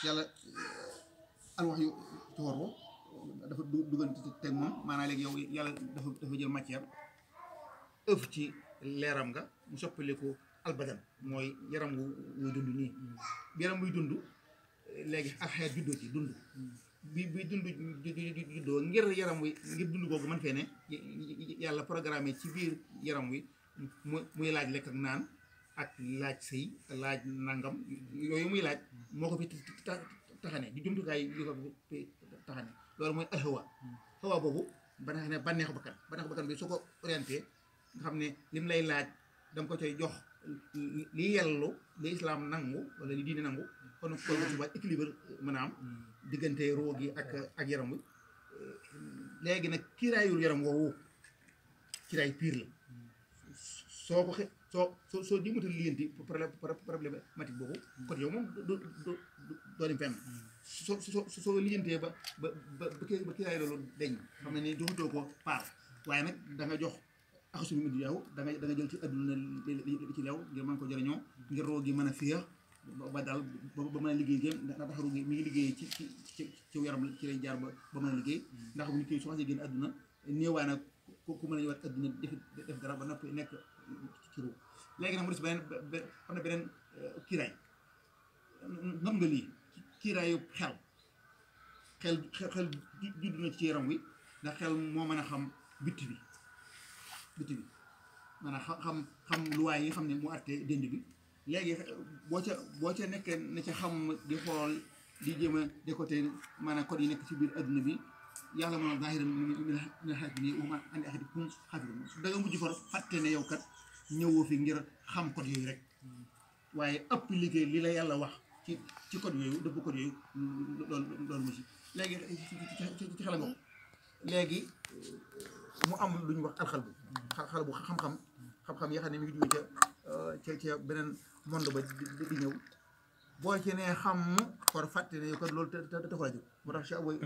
yàlla alwax yu ci xor dafa dugal ci teg moom maanaam léegi yow yàlla dafa jël matière ëf ci leeram nga mu soppaliku albadan mooy yaram wuy dund nii yaram wuy dund léegi alxayaat juddoo ci dund bi dund juddoo ngir yaram wi ngir dund googu man fee ne yàlla programme ci biir yaram wi muy laaj lekk ak naan ak laaj sëy laaj nangam yooyu muy laaj moo ko fi taxane di jumtukaay yu ko fi taxane loolu mooy alxawa xawa boobu ba nga xam ne bànneexu bakkan bi soo ko orienté nga xam ne lim lay laaj da nga ko coy jox li yellu li islam nangu wala li diine nangu kon suba équilibre mën a am diggante roo gi ak yaram wi léegi nag kiiraayul yaram woowu kiiraay piir la soo ko soo jimutal liyanti problématique boobu kon yow moom doo dem fenn soo lijantee ba kiiraay loolu deñ xam ne ni joxutoo ko paar waaye nag da nga jox axasumi midi yow da nga jël ci adduna li ci leew ngir mën ko jëriñoo ngir roo gi mën a féex ba daal ba mën a liggéey géem ndax roo gi mi ngi liggéey ci yaram ci lay jaar ba mën a liggéey ndax bu nit ki su xasee génn adduna néewaa na ku mën a ñëwaat adduna def dara ba noppi nekk ci roo léegi nag mu des beneen am na beneen kiiraay ngam nga lii kiiraayu xel judd na ci yaram wi ndax xel moo mën a xam bitti bi maanaam xam luwaay yi xam ne mu àttee dënd bi léegi boo ca nekkee na ca xam di xool di jéem a décoté maanaam code yi nekk ci biir adduna bi yàlla moom zahiran min xarit bi nii uma andi axati kum xafidun da nga mujj far fàtte ne yow kat ñëwoo fi ngir xam code yooyu rek waaye appliqué li la yàlla wax ci code yooyu dëpp code yooyu loolu mu ci léegi ci xel nga léegi mu am lu ñu wax alxal bu xam-xam yi xam ne mi ngi jóge ca beneen monde ba di ñëw boo ci ne xam kon fàtte ne kon loolu te taxul a jóg moo tax si aboy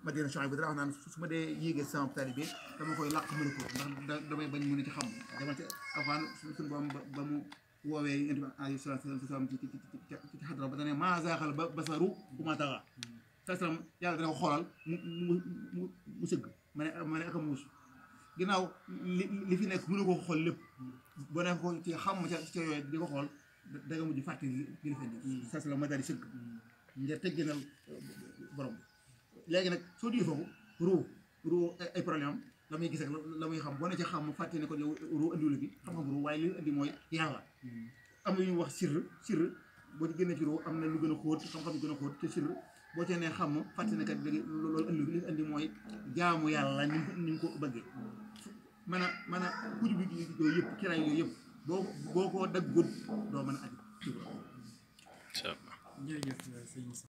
ma dina change bi dara wax naan su ma dee yéegee sama taalibe dama koy làq mën a ko ndax damay bañ mu ne ci xam dama ci avant suñu borom ba mu woowee indi alayhi salaatu wa salaam ci xadra ba dane maa zaaxal ba basaru bu ma taxa tasam yàlla dana ko xoolal mu sëgg ma ne ak a muus ginnaaw li fi nekk mënu ko xool lépp boo nekk ko ci xam ca yooyu di ko xool da nga mujj fàtte li la fi indi sas la ma daal di sëgg nga tegginal borom léegi nag soo digee foofu ruu ay problème la muy gis ak la muy xam boo ne ci xam mu fàtte ne ko yow ruu andiwula bi xam-xam ruu waaye li indi mooy yàlla am na ñu wax sirr boo ci génnee ci ruu am na lu gën a xóot xam-xam yu gën a xóot ci sirr boo ci nee xam fàtte ne kat léegi loolu andi li andi mooy jaamu yàlla ni mu ko bëggee man a kuj bi yooyu yëpp kiraay yooyu yëpp boo ko daggut doo mën a aju. jërëjëf sëñ